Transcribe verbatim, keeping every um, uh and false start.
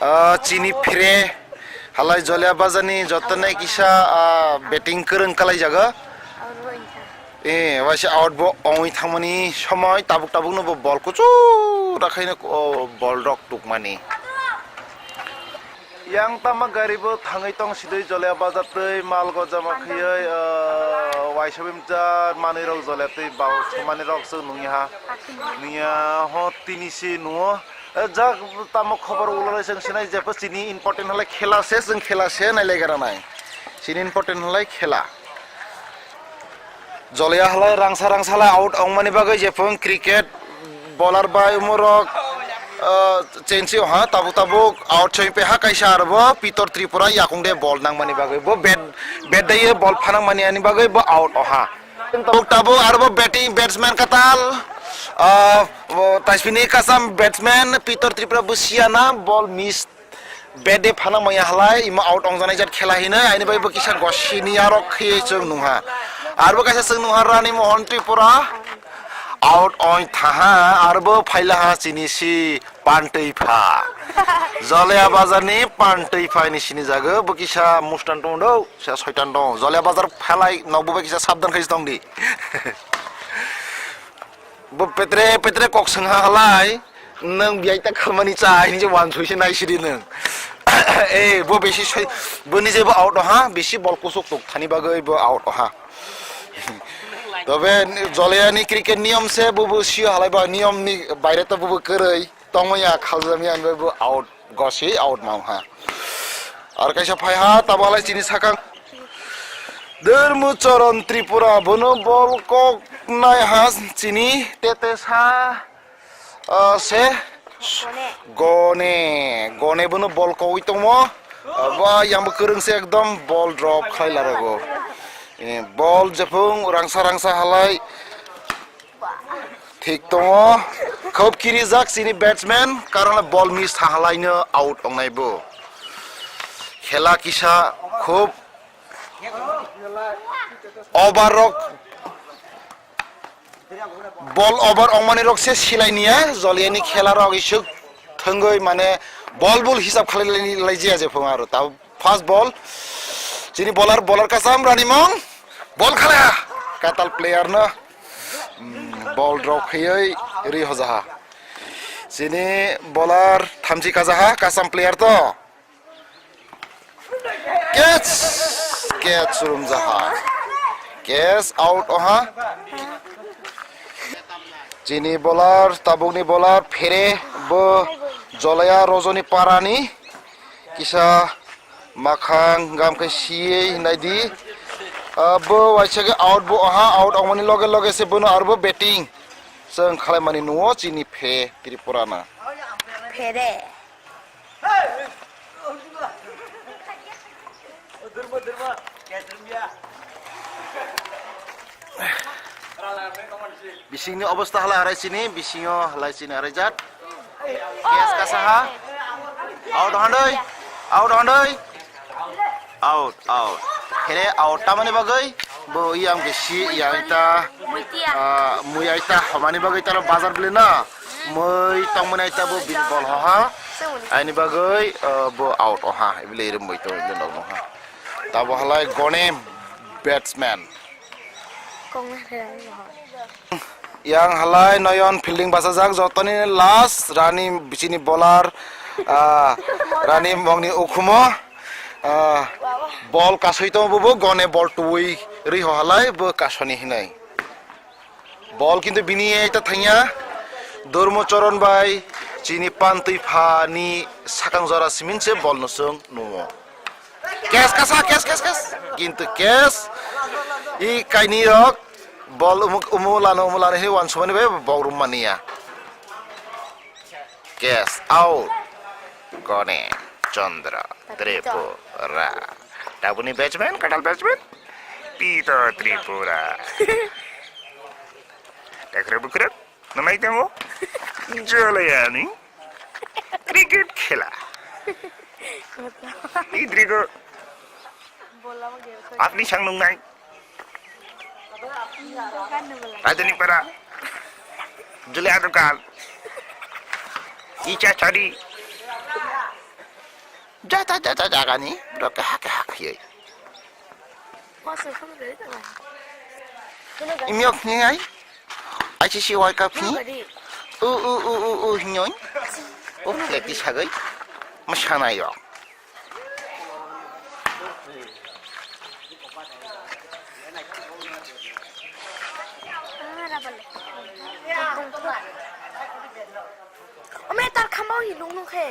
Ah, chini phre halai Jolia Bazar ni joto nai kisa, ah, batting kwrwng kalai jago. Eh, waisa out bo ongwi thangmani somoi tabuk tabuk no bo bol kuchuk rakhaino, oh, bol rok tukmani. Yang tama gari bo thangwi tong sidui Jolia Bazar twi mal gojama khiyoi, ah, waisa bimjar manwi rok Jolia twi bal thangmani rok chwng nungya ha. Nungya ho tini si nungo. Eh, jak tamo khobor ulolai chwng sinai jepho chini important halai khela se, chwng khela se nailai gara nai. Chini important halai khela. Jolia halai rangsa rangsa halai out ongmani bagwi jephung cricket bowler bai umorok, eh, chensi oha tabuk tabuk out choi pe ha kaisa arbo Pitor Tripura yakung de bol nangmani bagwi bo bat, bat daiye bol phanangmani ani bagwi bo out oha. Tabuk tabuk arbo batting batsman katal, ah, bo Tasmini kasam batsman Pitor Tripura bo siana ball miss, bat de phana maya halai imo out ongjanai jat khela hinwi aini bai bo kisa gosini arok khiyoi chwng nungha. Arbo kaisa chwng nungha Rani Mohon Tripura out ong thaha arbo phailaha chini si Pantwi pha. Jolia Bazar ni Pantwi pha ni sini jago bo kisa mustan tong do, sa soitan tong. Jolia Bazar phalai nokbo bai kisa sabdan khai tong di. Bo petre petre kok swngha halai, nwng biyai ta khamani cha, hinwi je wansui se nai sidi nwng. Eh, bo bisi soi, bo nije bo out ha, bisi bol kusuk tuk thani bagwi bo out ha. Tobe Jolia ni cricket niyom se bo bo sio halai ba niyom ni baire to bo bo kwrwi. Tongmaya khaljamya hinwi bo out, gosi out mangha. Ar kaisa phaiha, tabo halai chini sakang. Dharma Charan Tripura, bono bol kok nai ha chini tete sa, ah, se gone, gone bono bol kogwi tongmo. Ah, ba yang bo kwrwng se ekdom bol drop khlai larago. Eh, bol jephung rangsa rangsa halai. Thik tongo. Khub kirijak chini batsman, karon bol miss thanglaino out ongnai bo. Khela kisa khub over rok, bol over ongmani rok se silai niya, Joliani khela rok isuk thwngwi mane bol bul hisab khalai lai, lai jaya jephung aro ta. First ball. Chini bowler, bowler kasam Rani Mong. Ball khala. Katal player no. Mm, ball drop khiyoi ri hojaha. Chini bowler thamchi kajaha, kasam player to. Catch. Catch rumjaha. Catch out oha. Chini bowler, tabukni bowler, phere bo Jolaya Rojoni parani. Kisa makhang gam khe siyei hinai di. Ah, bo waisa khe out bo aha, out ongmani loge loge se bono arbo batting. Chwng khlaimani nuo chini phe Tripura na. Phere. Bisingni obostha halai harai chini, bisingo halai chini harai jat. Catch kasa ha. Out handoi. Out handoi. Out, out. Here out tamani bagwi bo yang bisi yang ta, ah, mui ai ta hamani bagwi ta bazar bili na. Mui tongmani ai ta bo bil bol ho ha. Aini bagwi, ah, bo out oha. Ibile irum boi to indo no ha. Tabo halai gone batsman. Yang halai noyon fielding bachajak jotoni last Rani bichini bowler, ah, Rani Mongni ukhumo, ah, ball kasui tongo bo gone ball twi ri ho halai bo kasoni hinai. Ball kintu bini aita thangya. Dormo Choron bai chini pantwi pha ni sakang jora simin se ball no chwng nuo. Catch kasa, catch, catch, catch. Kintu catch i kaini rok ball umu, umu lano, umu lano he wansumani bai bogrum mania. Catch out. Gone Chandra Tripura. Tabuni batsman, kadal batsman. Pito Tripura. Ekre bukre. Nunai temo. Jolayani. Cricket khela. Idrigo. Apni sang nungnai. Rajani para. Jole adukan. Icha chari. Jata jata jagani borok keha keha khiyoi. Masa khamri tala. Imyok ni ai. I C C World Cup ni. U u u u u hinyoi. U plek di sagai. Masanai rok. Ome tar khambao hi nung nung khe.